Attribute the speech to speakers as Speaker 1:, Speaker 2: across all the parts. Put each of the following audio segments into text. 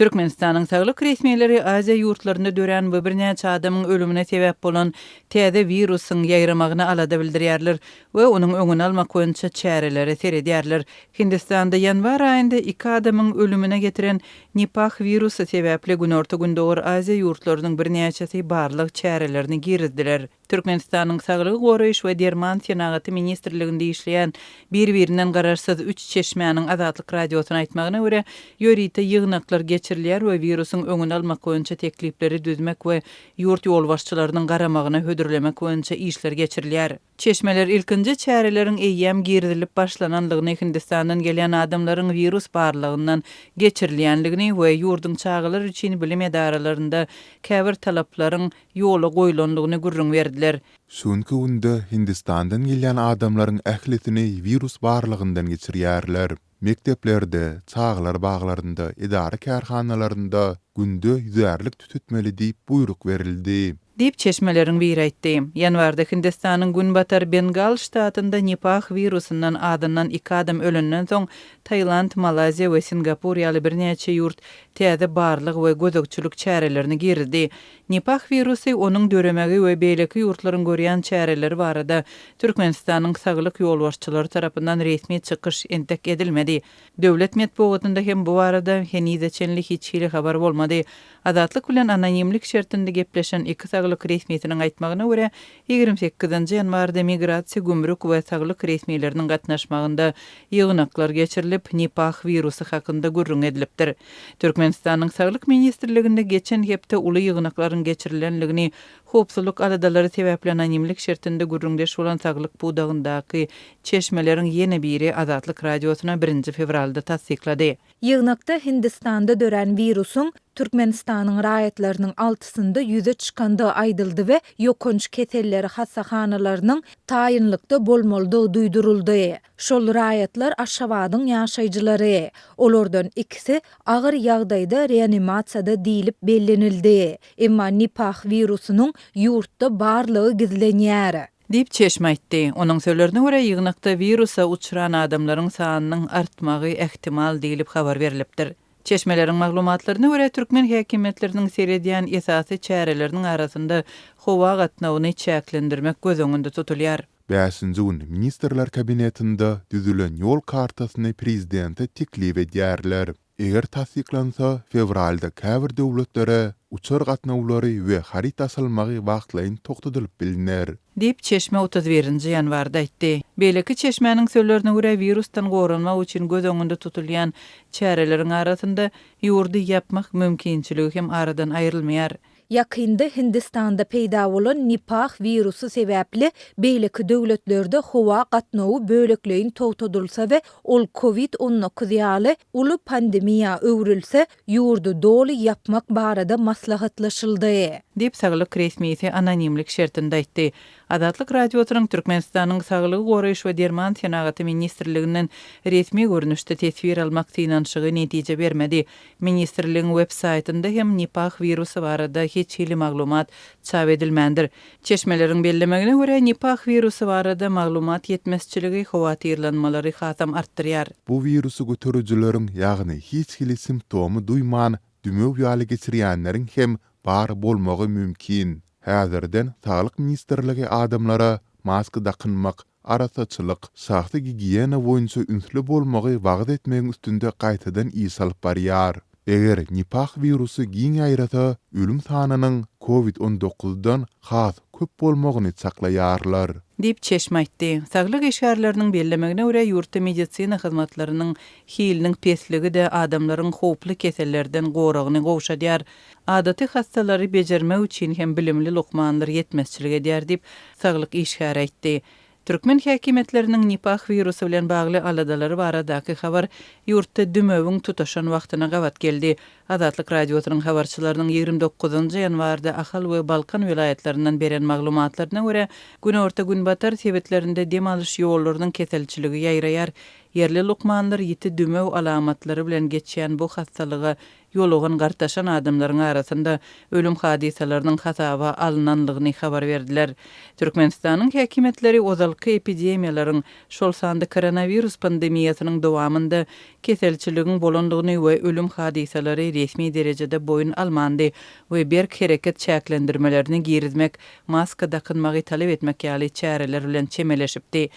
Speaker 1: Türkmenistanyň saglyk resmileri Aziýa ýurtlarynda dörän we birnäçe adamyň ölümine sebäp bolan täze wirusyň ýaýramagyna alada bildirýärler we onuň öňüni almak boýunça çärelere seredýärler. Hindistanda ýanwar aýynda iki adamyň ölümine getiren Nipah wirusy sebäpli Günorta-Gündogar Aziýa ýurtlarynyň birnäçesi barlag çärelerini girizdiler. Türkmenistanyň Saglygy goraýyş we derman senagaty ministrliginde işleýän bir-birinden garaşsyz üç çeşmäniň Azatlyk Radiosyna aýtmagyna görä, ýörite ýygnaklar geçirilýär we wirusyň öňüni almak boýunça teklipleri düzmek we ýurt ýolbaşçylarynyň garamagyna hödürlemek boýunça işler geçirilýär. Çeşmeler ilkinji çäreleriň eýýäm girizilip başlanandygyny, Hindistandan gelýän adamlaryň wirus barlagyndan geçirilýändigini we ýurduň çagalar üçin bilim edaralarynda käbir talaplaryň ýola goýlandygyny gürrüň berdiler.
Speaker 2: Şu günki günde Hindistandan gelýän adamlaryň ählisini wirus barlagyndan geçirýärler. Mekdeplerde, çagalar baglarynda, edara-kärhanalarynda günde ýüzärlik tütetmeli diýip buýruk berildi.
Speaker 1: Diýip, çeşmeleriň biri aýtdy. Ýanwarda Hindistanyň Günbatar Bengal ştatynda Nipah wirusyndan azyndan iki adam ölenden soň, Tailand, Malaýziýa we Singapur ýaly birnäçe ýurt täze barlag we gözegçilik çärelerini girizdi. Nipah wirusy, onuň döremegi we beýleki ýurtlaryň görýän çäreleri barada Türkmenistanyň saglyk ýolbaşçylary tarapyndan resmi çykyş entek edilmedi. Döwlet metbugatynda hem bu barada henize çenli hiç hili habar bolmady. Azatlyk bilen anonimlik şertinde gepleşen iki saglyk resmisiniň aýtmagyna görä, 28-nji ýanwarda migrasiýa, gümrük we saglyk resmileriniň gatnaşmagynda ýygnaklar geçirilip, Nipah wirusy hakynda gürrüň edilipdir. Türkmenistanyň Saglyk ministrliginde geçen hepde uly ýygnaklaryň geçirilendigini, howpsuzlyk aladalary sebäpli anonimlik şertinde gürrüňdeş bolan saglyk pudagyndaky çeşmeleriň ýene biri Azatlyk Radiosyna birinji fewralda tassyklady.
Speaker 3: Ýygnakda Hindistanda dörän wirusyň Türkmenistanyň raýatlarynyň altysynda ýüze çykandygy aýdyldy we ýokanç keselleri hassahanalarynyň taýynlykda bolmalydygy duýduryldy. Şol raýatlar Aşgabadyň ýaşaýjylary. Olardan ikisi agyr ýagdaýda reanimasiýada diýlip bellenildi. Emma Nipah wirusynyň ýurtda barlygy gizlenýär.
Speaker 1: Diýip, çeşme aýtdy. Onuň sözlerine görä, ýygnakda wirusa uçran adamlaryň sanynyň artmagy ähtimal diýlip habar berlipdir. Çeşmeleriň maglumatlaryna görä, türkmen häkimiýetleriniň seredýän esasy çäreleriniň arasynda howa gatnawyny çäklendirmek göz öňünde tutulýar.
Speaker 2: Bäşinji gün Ministrler Kabinetinde düzülen ýol kartasyny prezidente teklip edýärler. Eger tassyklansa, fewralda käbir döwletlere uçar gatnawlary we haryt daşalmagy wagtlaýyn togtadylyp bilner.
Speaker 1: Diýip, çeşme 31-nji ýanwarda aýtdy. Beýleki çeşmäniň sözlerine görä, wirusdan goranmak üçin göz öňünde tutulýan çäreleriň arasynda ýurdy ýapmak mümkinçiligi hem aradan aýrylmaýar.
Speaker 3: Ýakynda Hindistanda peýda bolan Nipah wirusy sebäpli beýleki döwletlerde howa gatnawy bölekleýin togtadylsa we ol Covid 19 ýaly uly pandemiýa öwrülse, ýurdy doly ýapmak barada maslahatlaşyldy.
Speaker 1: Diýip, saglyk resmisi anonimlik şertinde aýtdy. Azatlyk Radiosynyň Türkmenistanyň Saglygy goraýyş we derman senagaty ministrliginden resmi görnüşde teswir almak synanyşygy netije bermedi. Ministrligiň web saýtynda hem Nipah wirusy barada hiç hili maglumat çap edilmändir. Çeşmeleriň bellemegine görä, Nipah wirusy barada maglumat ýetmezçiligi howatyrlanmalary hasam artdyrýar.
Speaker 2: Bu wirusy göterijileriň, ýagny hiç hili simptomy duýman, dümew ýaly geçirýänleriň hem bar bolmagy mümkin. Häzirden Saglyk ministrligi adamlara maska dakynmak, arassaçylyk, şahsy gigiýena boýunça ünsli bolmagy wagyz etmegiň üstünde gaýtadan iş alyp barýar. Eger Nipah wirusy giň ýaýrasa, ölüm sanynyň Covid 19 dan has köp bolmagyny çaklaýarlar.
Speaker 1: Diýip, çeşme aýtdy. Saglyk işgärleriniň bellemegine görä, ýurtda medisina hyzmatlarynyň hiliniň pesligi-de adamlaryň howply kesellerden goragyny gowşadýar. Adaty hassalary bejermek üçin hem bilimli lukmanlar ýetmezçilik edýär diýip, saglyk işgäri aýtdy. Türkmen häkimiýetleriniň Nipah wirusy bilen bagly aladalary baradaky habar ýurtda dümewiň tutaşan wagtyna gabat geldi. Azatlyk Radiosynyň habarçylarynyň 29-njy ýanwarda Ahal we Balkan welaýatlaryndan beren maglumatlaryna görä, günorta-günbatar sebitlerinde dem alyş ýollarynyň keselçiligi ýaýraýar. Ýerli lukmanlar ýiti dümew alamatlary bilen geçýän bu hassalyga. ýolugan gartaşan adamlaryň arasynda ölüm hadysalarynyň hasaba alnanlygyny habar berdiler. Türkmenistanyň häkimiýetleri ozalky epidemiýalaryň, şol sanda koronawirus pandemiýasynyň dowamynda keselçiligiň bolandygyny we ölüm hadysalary resmi derejede boýun almandy we berk hereket çäklendirmelerini girizmek, maska dakynmagy talap etmek ýaly çäreler bilen çemeleşipdi.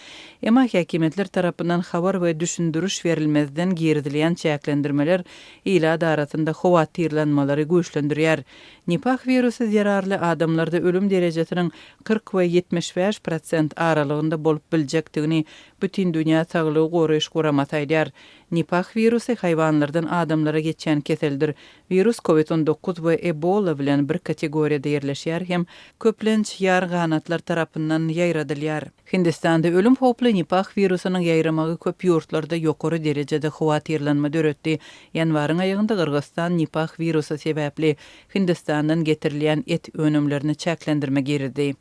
Speaker 1: Emma häkimiýetler tarapyndan habar we düşündiriş berilmezden girizilýän çäklendirmeler ilat arasynda howatyrlanmalary güýçlendirýär. Nipah wirusy zerarly adamlarda ölüm derejesiniň 40 we 75 prosent aralygynda bolup biljekdigini Bütindünýä saglygy goraýyş guramasy aýdýar. Nipah wirusy haýwanlardan adamlara geçýän keseldir. Wirus Covid 19 we Ebola bilen bir kategoriýada ýerleşýär hem köplenç ýarganatlar tarapyndan ýaýradylýar. Hindistanda ölüm howply Nipah wirusynyň ýaýramagy köp ýurtlarda ýokary derejede howatyrlanma döretdi. Ýanwaryň aýagynda Gyrgyzystan Nipah wirusy sebäpli Hindistandan getirilýän et önümlerine çäklendirme girizdi.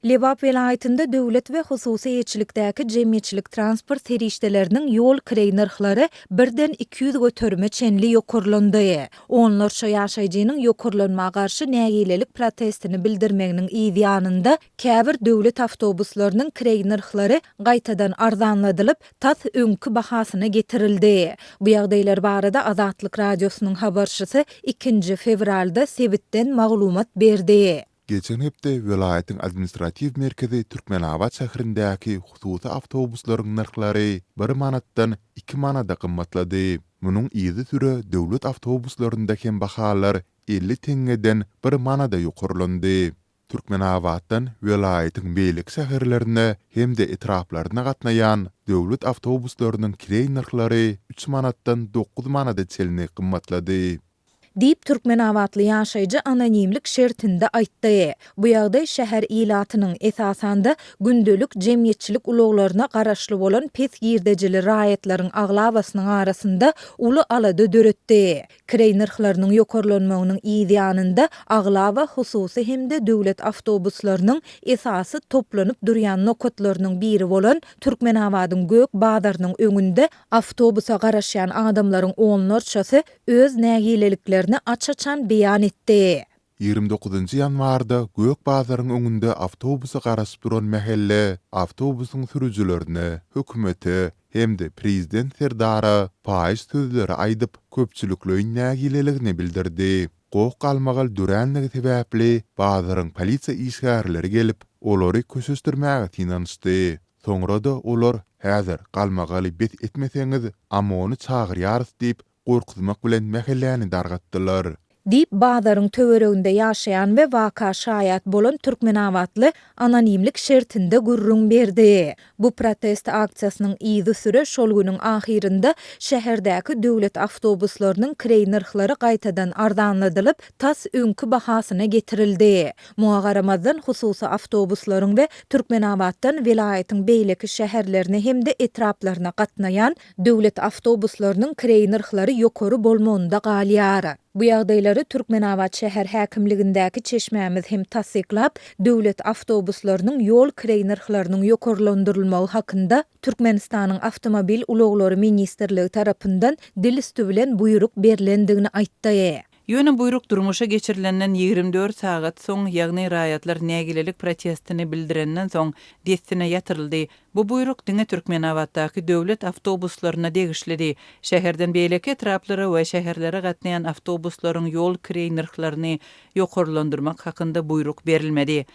Speaker 3: Lebap welaýatynda döwlet we hususy eýeçilikdäki jemgyýetçilik transport serişdeleriniň ýol kireý nyrhlary birden 200 göterime çenli ýokarlandy. Onlarça ýaşaýjynyň ýokarlanma garşy nägilelik protestini bildirmeginiň yz ýanynda, käbir döwlet awtobuslarynyň kireý nyrhlary gaýtadan arzanladylyp, tas öňki bahasyna getirildi. Bu ýagdaýlar barada Azatlyk Radiosynyň habarçysy ikinji fewralda sebitden maglumat berdi.
Speaker 2: Geçen hepde welaýatyň administratiw merkezi Türkmenabat şäherindäki hususy awtobuslaryň nyrhlary bir manatdan iki manada gymmatlady. Munuň yzysüre döwlet awtobuslarynda hem bahalar 50 teňňeden bir manada ýokarlandy. Türkmenabatdan welaýatyň beýleki şäherlerine hem-de etraplaryna gatnaýan döwlet awtobuslarynyň kireý nyrhlary üç manatdan dokuz manada çenli gymmatlady.
Speaker 3: Diýip, türkmenabatly ýaşaýjy anonimlik şertinde aýtdy. Bu ýagdaý şäher ilatynyň, esasan-da, gündelik jemgyýetçilik ulaglaryna garaşly bolan pes girdejili raýatlaryň aglabasynyň arasynda uly alada döretdi. Kireý nyrhlarynyň ýokarlanmagynyň yz ýanynda aglaba hususy hem-de döwlet awtobuslarynyň esasy toplanyp durýan nokatlarynyň biri bolan Türkmenabadyň gök bazarynyň öňünde awtobusa garaşýan adamlaryň onlarçasy öz nägileliklerini aç-açan beýan etdi.
Speaker 2: 29 ýanwarda Gök bazaryň öňünde awtobusa garaşyp duran mähelle awtobusyň sürüjilerine, hökümete hem-de prezident Serdara paýyş sözleri aýdyp, köpçülikleýin nägileligini bildirdi. Goh-galmagal döränligi sebäpli bazaryň polisiýa işgärleri gelip, olary köşeşdirmäge synanyşdy. Soňra-da olar, Häzir galmagaly bes etmeseňiz, OMON-y çagyrýarys diýip, gorkuzmak bilen mähelläni dargatdylar.
Speaker 3: Diýip, bazaryň töwereginde ýaşaýan we waka şaýat bolan türkmenabatly anonimlik şertinde gürrüň berdi. Bu protest aksiýasynyň yzysüre şol günüň ahyrynda şäherdäki döwlet awtobuslarynyň kireý nyrhlary gaýtadan arzanladylyp, tas öňki bahasyna getirildi. Muňa garamazdan, hususy awtobuslaryň we Türkmenabatdan welaýatyň beýleki şäherlerine hem-de etraplaryna gatnaýan Döwlet awtobuslarynyň kireý nyrhlary ýokary bolmagynda galýar. Bu ýagdaýlary Türkmenabat şäher häkimligindäki çeşmämiz hem tassyklap, döwlet awtobuslarynyň ýol kireý nyrhlarynyň ýokarlandyrylmagy hakynda Türkmenistanyň Awtomobil ulaglary ministrligi tarapyndan dil üsti bilen buýruk berlendigini aýtdy.
Speaker 1: Ýöne buýruk durmuşa geçirilenden 24 sagat soň, ýagny raýatlar nägilelik protestini bildirenden soň, dessine ýatyryldy. Bu buýruk diňe Türkmenabatdaky döwlet awtobuslaryna degişlidi. Şäherden beýleki etraplara we şäherlere gatnaýan awtobuslaryň ýol kireý nyrhlaryny ýokarlandyrmak hakynda buýruk berilmedi.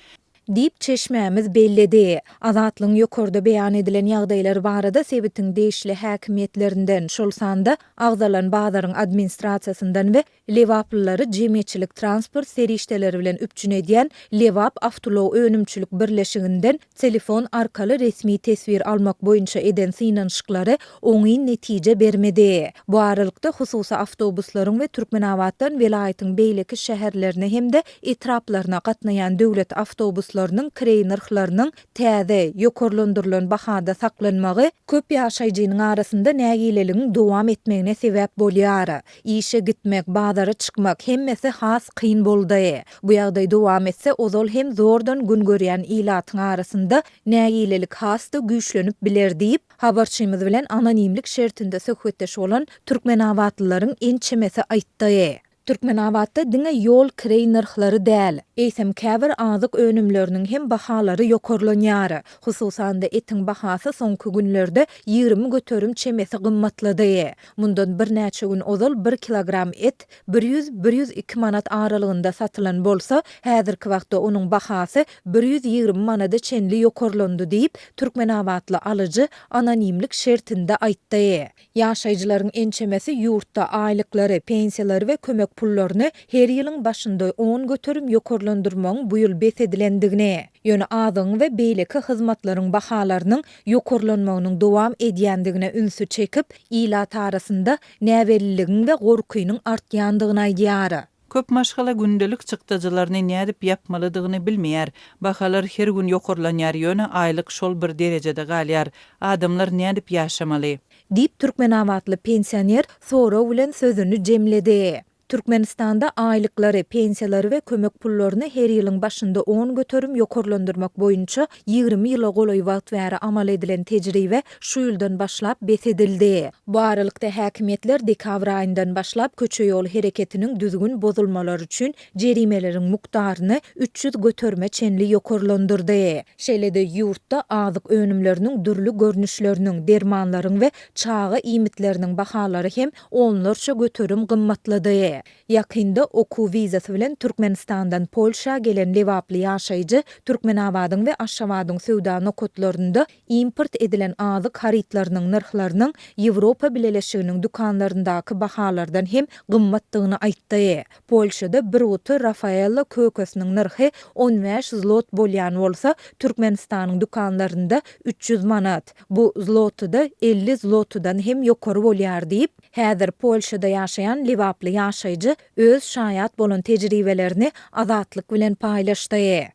Speaker 3: Diýip, çeşmämiz belledi. Azatlygyň ýokarda beýan edilen ýagdaýlar barada sebitiň degişli häkimiýetlerinden, şol sanda agzalan bazaryň administrasiýasyndan we lebaplylary jemgyýetçilik transport serişdeleri bilen üpjün edýän Lebap awtoulag önümçilik birleşiginden telefon arkaly resmi teswir almak boýunça eden synanyşyklary oňyn netije bermedi. Bu aralykda, hususy awtobuslaryň we Türkmenabatdan welaýatyň beýleki şäherlerine hem-de etraplaryna gatnaýan döwlet awtobuslarynyň. nokatlarynyň kireý nyrhlarynyň täze, ýokarlandyrylan bahada saklanmagy köp ýaşaýjynyň arasynda nägileligiň dowam etmegine sebäp bolýar. Işe gitmek, bazara çykmak, hemmesi has kyn boldy. Bu ýagdaý dowam etse, ozal hem zordan gün görýän ilatyň arasynda nägilelik has-da güýçlenip biler diýip, habarçymyz bilen anonimlik şertinde söhbetdeş bolan türkmenabatlylaryň ençemesi aýtdy. Türkmenabatda diňe ýol kireý nyrhlary däl, eýsem käbir azyk önümleriniň hem bahalary ýokarlanýar. Hususan-da, etiň bahasy soňky günlerde 20% çemesi gymmatlady. Mundan birnäçe gün ozal bir kilogram et 100, 102 manat aralygynda satylan bolsa, häzirki wagtda onuň bahasy 120 manada çenli ýokarlandy diýip, türkmenabatly alyjy anonimlik şertinde aýtdy. Ýaşaýjylaryň ençemesi ýurtda aýlyklary, pensiýalary we kömek pullaryny her ýylyň başynda 10% ýokarlandyrmagyň bu ýyl bes edilendigini, ýöne azygyň we beýleki hyzmatlaryň bahalarynyň ýokarlanmagynyň dowam edýändigine ünsi çekip, ilat arasynda näbelliligiň we gorkynyň artýandygyny aýdýar.
Speaker 1: Köp maşgala gündelik çykdajylaryny nädip ýapmalydygyny bilmeýär. Bahalar her gün ýokarlanýar, ýöne aýlyk şol bir derejede galýar. Adamlar nädip ýaşamaly?
Speaker 3: Diýip, türkmenabatly pensioner sorag bilen sözüni jemledi. Türkmenistanda aýlyklary, pensiýalary we kömek pullaryny her ýylyň başynda 10% ýokarlandyrmak boýunça 20 ýyla golaý wagt bäri amal edilen tejribe şu ýyldan başlap bes edildi. Bu aralykda, häkimiýetler dekabr aýyndan başlap köçe-ýol hereketiniň düzgün bozulmalary üçin jerimeleriň mukdaryny 300 göterime çenli ýokarlandyrdy. Şeýle-de ýurtda azyk önümleriniň dürli görnüşleriniň, dermanlaryň we çaga iýmitleriniň bahalary hem onlarça göterim gymmatlady. Ýakynda okuw wizasy bilen Türkmenistandan Polşa gelen lebaply ýaşaýjy Türkmenabadyň we Aşgabadyň söwda nokatlarynda import edilen azyk harytlarynyň nyrhlarynyň Ýewropa Bileleşiginiň dükanlaryndaky bahalardan hem gymmatdygyny aýtdy. Polşada bir guty Rafaello kökesiniň nyrhy 15 zlot bolýan bolsa, Türkmenistanyň dükanlarynda 300 manat. Bu zlotyda 50 zlotydan hem ýokary bolýar diýip, häzir Polşada ýaşaýan lebaply ýaşaýjy öz şaýat bolan tejribelerini Azatlyk bilen paýlaşdy.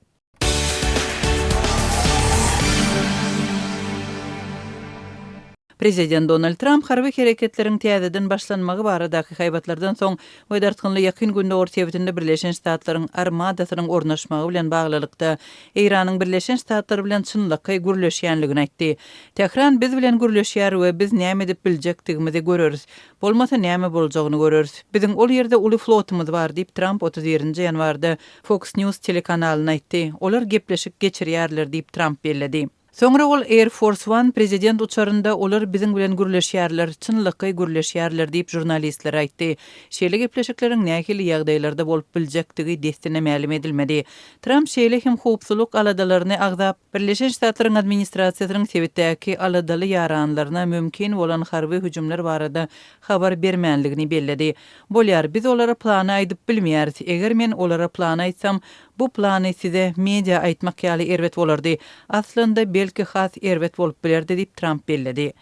Speaker 1: Prezident Donald Tramp harby hereketleriň täzeden başlanmagy baradaky haýbatlardan soň we dartgynly Ýakyn Gündogar sebitinde Birleşen Ştatlaryň armadasynyň ornaşmagy bilen baglylykda, Eýranyň Birleşen Ştatlar bilen çynlakaý gürleşýänligini aýtdy. Tähran biz bilen gürleşýär we biz näme edip biljekdigimizi göreris. Bolmasa näme boljagyny göreris. Biziň ol ýerde uly flotumyz bar diýip, Tramp 31 ýanwarda Fox News telekanalyna aýtdy. Olar gepleşik geçirýärler diýip, Tramp belledi. Soňra ol Air Force One prezident uçarynda olar biziň bilen gürleşýärler, çynlakaý gürleşýärler diýip, žurnalistlere aýtdy. Şeýle gepleşikleriň nähili ýagdaýlarda bolup biljekdigi dessine mälim edilmedi. Tramp şeýle hem howpsuzlyk aladalaryny agzap, Birleşen Ştatlaryň administrasiýasynyň sebitdäki aladaly ýaranlaryna mümkin bolan harby hüjümler barada habar bermänligini belledi. Bolýar, biz olara plany aýdyp bilmeýäris. Eger men olara plany aýtsam, bu plany size, media aýtmak ýaly erbet bolardy. Aslynda, belki has erbet bolup bilerdi diýip, Tramp belledi.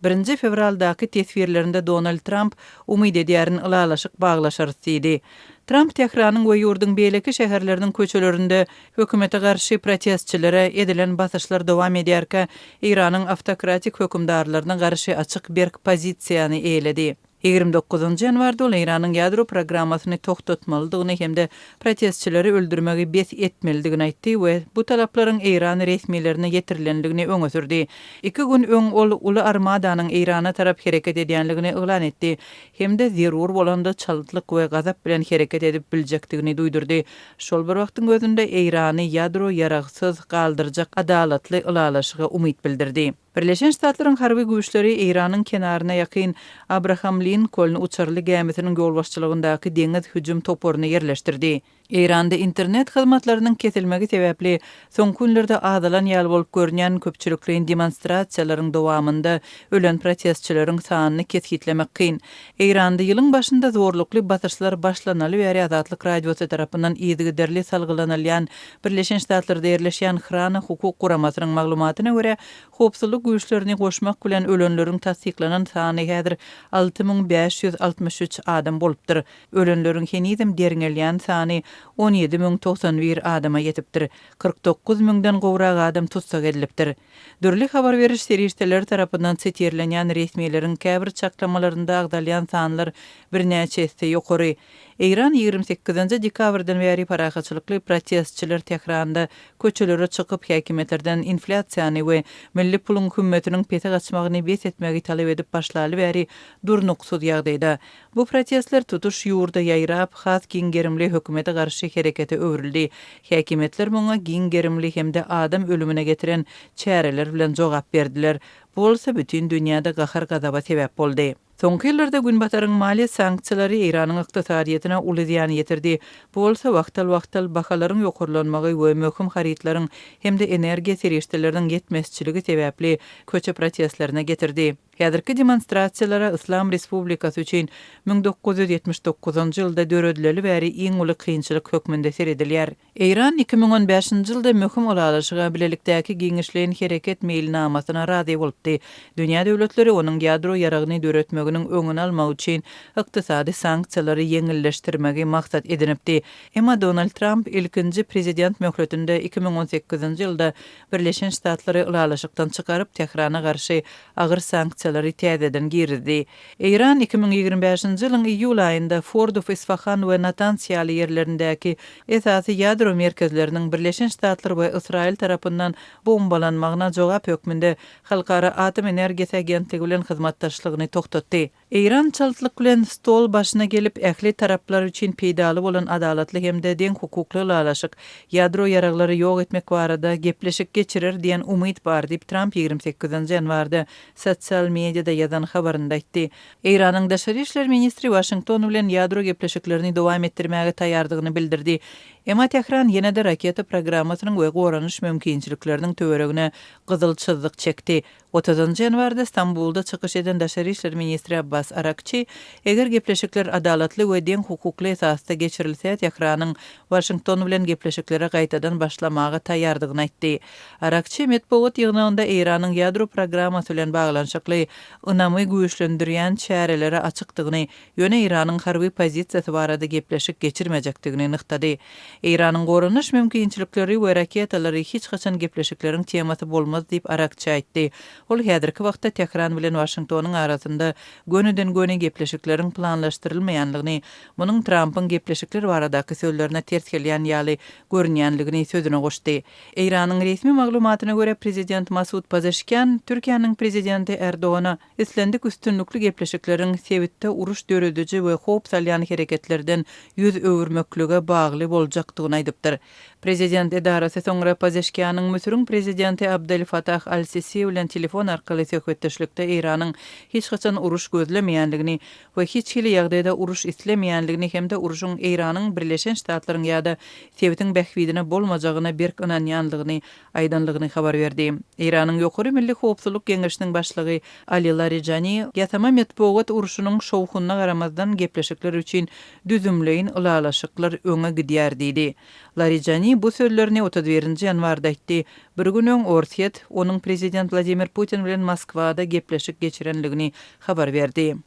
Speaker 1: Birinji fewraldaky teswirlerinde Donald Tramp, Umyt edýärin, ylalaşyk baglaşarys diýdi. Tramp Tähranyň we ýurduň beýleki şäherleriniň köçelerinde hökümete garşy protestçilere edilen basyşlar dowam edýärkä, Eýranyň awtokratik hökümdarlaryna garşy açyk berk pozisiýany eýeledi. 29 ýanwarda ol Eýranyň ýadro programmasyny togtatmalydygyny hem-de protestçileri öldürmegi bes etmelidigini aýtdy we bu talaplaryň eýran resmilerine ýetirilendigini öňe sürdi. Iki gün öň ol uly armadanyň Eýrana tarap hereket edýänligini yglan etdi hem-de zerur bolanda çaltlyk we gazap bilen hereket edip biljekdigini duýdurdy. Şol bir wagtyň özünde Eýrany ýadro ýaragsyz galdyrjak adalatly ylalaşyga umyt bildirdi. Birleşen Ştatlaryň harby güýçleri Eýranyň kenaryna ýakyn Abraham Linkoln uçarly gämisiniň ýolbaşçylygyndaky deňiz hüjüm toparyny ýerleşdirdi. Eýranda internet hyzmatlarynyň kesilmegi sebäpli soňky günlerde azalan ýaly bolup görünýän köpçülikleýin demonstrasiýalaryň dowamynda ölen protestçileriň sanyny kesgitlemek kyn. Eýranda ýylyň başynda zorlukly basyşlar başlanaly bäri Azatlyk Radiosy tarapyndan yzygiderli salgylanylýan Birleşen Ştatlarda ýerleşýän Hrana hukuk guramasynyň maglumatyna görä, howpsuzlyk güýçlerini goşmak bilen ölenleriň tassyklanan sany häzir 6563 adam bolupdyr. Ölenleriň henizem derňelýän sany. 17 091 adama ýetipdir, 49 müňden gowrak adam tussag edilipdir. Dürli habar beriş serişdeleri tarapyndan sitirlenýän resmileriň käbir çaklamalarynda agzalýan sanlar birnäçe esse ýokary. Eýran 28-nji dekabrdan bäri parahatçylykly protestçiler Tähranda köçelere çykyp, häkimiýetlerden inflýasiýany we milli puluň hümmetiniň pese gaçmagyny bes etmegi talap edip başlaly bäri durnuksyz ýagdaýda. Bu protestler tutuş ýurda ýaýrap, has giň gerimli hökümete garşy herekete öwrüldi. Häkimiýetler muňa giň gerimli hem-de adam ölümine getiren çäreler bilen jogap berdiler. Bu bolsa bütin dünýäde gahar-gazaba sebäp boldy. Soňky ýyllarda Günbataryň maliýe sanksiýalary Eýranyň ykdysadyýetine uly zyýan ýetirdi. Bu bolsa wagtal-wagtal bahalaryň ýokarlanmagy we möhüm harytlaryň hem-de energiýa serişdeleriniň ýetmezçiligi sebäpli köçe protestlerine getirdi. Häzirki demonstrasiýalara Yslam Respublikasy üçin 1979-njy ýylda döredileli bäri iň uly kynçylyk hökmünde seredilýär. Eýran 2015-nji ýylda möhüm ylalaşyga, Bilelikdäki giňişleýin hereket meýilnamasyna razy bolupdy. Dünýä döwletleri onuň ýadro ýaragyny döretmeginiň öňüni almak üçin ykdysady sanksiýalary ýeňilleşdirmegi maksat edinipdi. Emma Donald Tramp ilkinji prezident möhletinde 2018-nji ýylda Birleşen Ştatlary ylalaşykdan çykaryp, Tährana garşy agyr sanksiýalary täzeden girizdi. Eýran 2025-nji ýylyň iýul aýynda Fordow, Isfahan we Natans ýaly ýerlerindäki esasy ýadro merkezleriniň Birleşen Ştatlar we Ysraýyl tarapyndan bombalanmagyna jogap hökmünde Halkara atom energiýasy agentligi bilen hyzmatdaşlygyny togtatdy. Eýran çaltlyk bilen stol başyna gelip, ähli taraplar üçin peýdaly bolan adalatly hem-de deňhukukly ylalaşyk, ýadro ýaraglary ýok etmek barada gepleşik geçirer diýen umyt bar diýip, Tramp 28 ýanwarda sosial mediada ýazan habarynda aýtdy. Eýranyň daşary işler ministri Waşington bilen ýadro gepleşiklerini dowam etdirmäge taýýardygyny bildirdi. Emma Tähran ýene-de raketa programmasynyň we goranyş mümkinçilikleriniň töweregine gyzyl çyzyk çekdi. Otuzynjy ýanwarda Stambulda çykyş eden daşary işler ministri Abbas Arakçi, eger gepleşikler adalatly we deň hukukly esasda geçirilse, Tähranyň Waşington bilen gepleşiklere gaýtadan başlamaga taýýardygyny aýtdy. Arakçi metbugat ýygnagynda Eýranyň ýadro programmasy bilen baglanyşykly ynamy güýçlendirýän çärelere açykdygyny, ýöne Eýranyň harby pozisiýasy barada gepleşik geçirmejekdigini nygtady. Eýranyň goranyş mümkinçilikleri we raketalary hiç haçan gepleşikleriň temasy bolmaz diýip, Arakçi aýtdy. Ol häzirki wagtda Tähran bilen Waşingtonyň arasynda gönüden-göni gepleşikleriň planlaşdyrylmaýanlygyny, munuň Trampyň gepleşikler baradaky sözlerine ters gelýän ýaly görünýänligini sözüne goşdy. Eýranyň resmi maglumatyna görä, prezident Masud Pazeşkian Türkiýäniň prezidenti Erdogana Islendik üstünlikli gepleşikleriň sebitde uruş dörediji we howp salýan hereketlerden ýüz öwürmeklige bagly boljakdygyny aýdypdyr. Prezident edarasy soňra Pazeşkianyň Müsüriň prezidenti Abdel Fattah al-Sisi bilen telefon arkaly söhbetdeşlikde Eýranyň hiç haçan uruş gözlemeýändigini we hiç hili ýagdaýda uruş islemeýändigini hem-de urşuň Eýranyň, Birleşen Ştatlaryň ýa-da sebitiň bähbidine bolmajagyna berk ynanýandygyny aýdanlygyny habar berdi. Eýranyň Ýokary Milli Howpsuzlyk Geňeşiniň başlygy Ali Larijani ýasama metbugat urşunyň şowhunyna garamazdan gepleşikler üçin düzümleýin ylalaşyklar öňe gidýär diýdi. Larijani bu sözlerini 31-nji ýanwarda aýtdy. Bir gün öň Orsýet onuň prezident Wladimir Putin bilen Moskwada gepleşik geçirenligini habar berdi.